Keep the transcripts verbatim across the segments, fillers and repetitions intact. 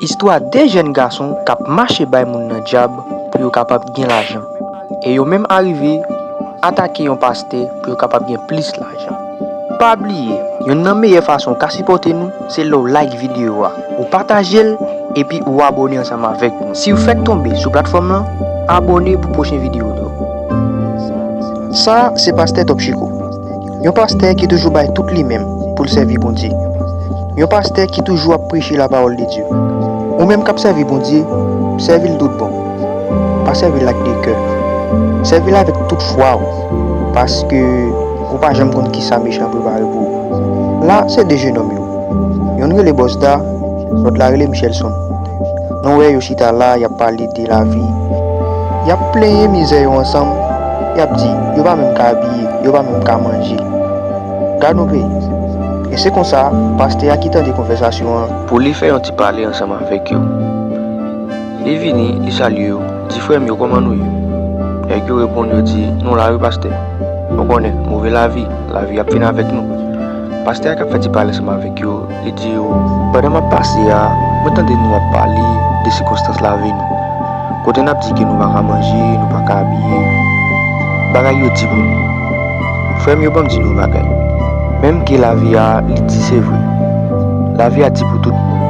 Istwa de jèn gason k ap mache bay moun nan djab pou yo kapab gen lajan. E yo menm arive atake yon pastè pou yo kapab gen plis lajan. Pa bliye, yonn nan meyè fason w ka sipòte nou, se lè w like videyo a, ou pataje l, epi ou abòne ansanm avèk nou. Si w fèk tonbe sou platfòm lan, abòne pou pwochen videyo nou yo. Sa a se pastè Top Chiko. Yon pastè ki toujou bay tout li menm pou l sèvi Bondye. Yon pastè ki toujou ap preche lapawòl de Dye. Ou menm k ap sèvi Bondye, sèvi l tout bon. Pa sèvi l ak de kè. Sèvi l avèk tout fwa w, paske ou pa janm konn kisa mechan an prepare pou ou. La, se de jenòm yo. Yonn rele Bòsda, lòt la rele Michelson. Nou wè yo chita la, y ap pale de lavi. Y ap plenyen mizè yo ansanm, y ap di, yo pa menm ka abiye, yo pa menm ka manje. Gad yon peyi. E se konsa, pastè a ki tande konvèsasyon an, pou li fè yon ti pale ansanm avèk yo. Li vini, li salye yo, di, "Frè m yo, kòman nou ye?" Nèg yo reponn, yo di, "Nou la wi, pastè. Ou konnen, move lavi, lavi ap fin avèk nou." Pastè a k ap fè ti pale ansanm avèk yo, li di yo, "Pandan m ap pase a, mwen tande nou ap pale de sikonstans lavi nou. Kote n ap di ke nou pa ka manje, nou pa ka abiye. Bagay yo di pou nou. Frè m yo, ban m di nou yon bagay. Menm ke lavi a, li di se vre. Lavi a di pou tout moun.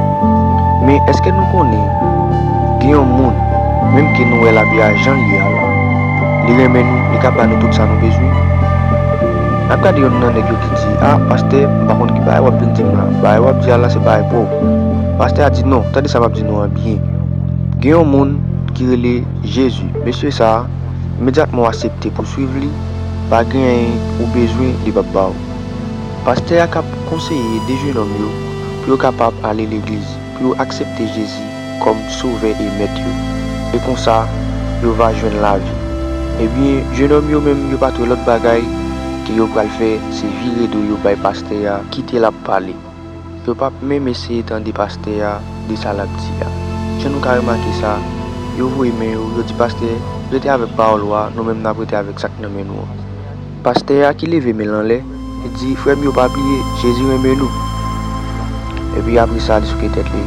Men èske nou konnen gen yon moun, menm ke nou wè lavi a jan l ye a la, li renmen nou, li ka ba nou tout sa nou bezwen?" N ap gade yonn nan nèg yo ki di, "A, pastè, m pa konn ki bagay w ap vin di m la. Bagay w ap di a la, se bagay pa w." Pastè a di, "Non, tande sa m ap di nou an byen. Gen yon moun ki rele Jezi. Mesye sa a, imedyatman w aksepte pou swiv li, pa gen anyen ou bezwen, li p ap ba w." Pastè a k ap konseye de jenòm yo pou yo kapab ale legliz, pou yo aksepte Jezi kòm Sovè e Mèt yo. E konsa, yo va jwenn lavi. Ebyen, jenòm yo menm, yo pa t wè lòt bagay ke yo pral fè, se vire do yo bay pastè a, kite l ap pale. Yo p ap menm eseye tande pastè a de sa l ap di a. Jan nou ka remake sa, yo voye men yo, yo di pastè, "Rete avèk pawòl ou a, nou menm n ap rete avèk sa k nan men nou an." Pastè a ki leve men l anlè, li di, "Frè m yo, pa bliye, Jezi renmen nou." Epi apre sa, li souke tèt li,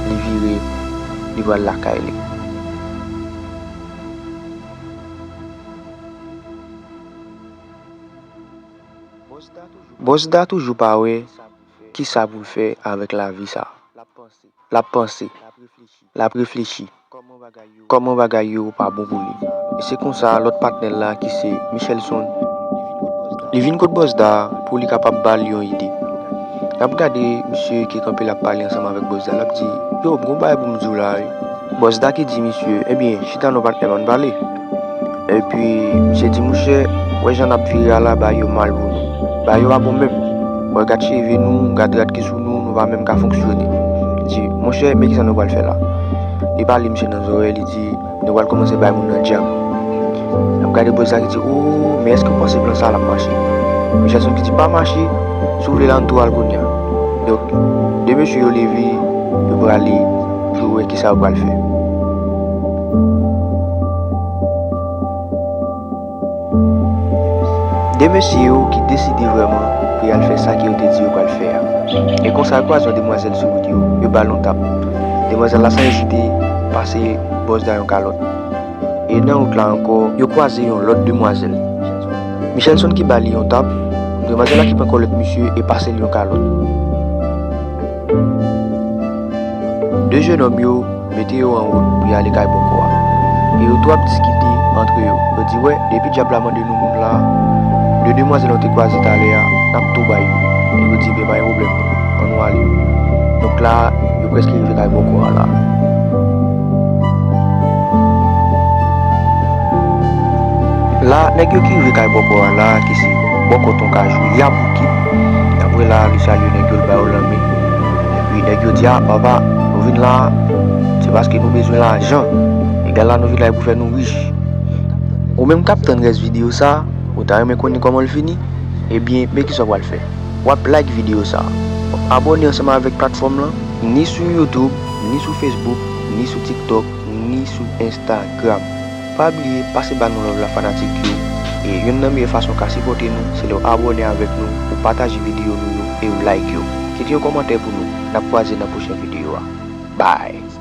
li vire, li pral lakay li. Bòsda toujou pa wè kisa pou l fè avèk lavi sa a. L ap panse, l ap reflechi kòman bagay yo pa bon pou li. E se konsa lòt patnè l la ki se Michelson, li vin kot Bòsda pou li kapab ba l yon ide. N ap gade misye ki kanpe l ap pale ansanm avèk Bòsda, l ap di, "Yo, m gon bagay pou m di w la wi." Bòsda ki di misye, "Ebyen, chita non patnè m, ann pale." Epi, misye di, "Monchè, wè jan n ap vire a la, bagay yo mal pou nou. Bagay yo pa bon menm. Wè, gad cheve nou, gad rad ki sou nou, nou pa menm ka fonksyone." Li di, "Monchè, men kisa nou pral fè la." Li pale misye nan zòrèy, li di, "Nou pral kòmanse bay moun nan djab." N ap gade Bòsda ki di, "O, men èske w panse plan sa a l ap mache?" Michelson ki di, "Pa mache, si w vle la, ann tou al kounye a." Donk, de mesye yo leve, yo prale pou yo wè kisa yo pral fè. De mesye yo ki deside vrèman pou y al fè sa ke yo te di yo pral fè a. E konsa, yo kwaze yon demwazèl sou wout yo, yo ba l yon tap. Demwazèl la san ezite pase Bòsda yon kalòt. E nan wout la ankò, yo kwaze yon lòt demwazèl. Michelson ki ba li yon tap, demwazèl la ki pran kòlèt misye e pase l yon kalòt. De jenòm yo mete yo an wout pou y ale kay bòkò a. E yo tou ap diskite antre yo. Yo di, "Wè, depi dyab la mande nou moun la, de demwazèl nou te kwaze talè a, n ap tou bay yo." E yo di, "Ben, pa gen pwoblèm non, ann nou ale." Donk la, yo prèske rive kay bòkò a la. La, nèg yo ki rive kay bòkò a la, ki se bòkò Ton Kajou, y ap bouke. Apre la, li salye nèg yo, l ba yo lanmen. Epi nèg yo di, "A, papa, nou vin la, se paske nou bezwen lajan. Egal la, nou vin la e pou fè nou rich." Ou menm k ap tann rès videyo sa, ou ta renmen konnen kòman l fini? Ebyen, men kisa w pral fè. W ap like videyo sa. W ap abòne ansanm avèk platfòm lan, ni sou YouTube, ni sou Facebook, ni sou TikTok, ni sou Instagram. Pa bliye pase ba nou love la fanatik yo. E yonn nan meyè fason w ka sipòte nou, se lè w abòne avèk nou, ou pataje videyo nou yo e ou like yo. Kite yon kòmantè pou nou. N ap kwaze nan pwochen videyo a. Bye.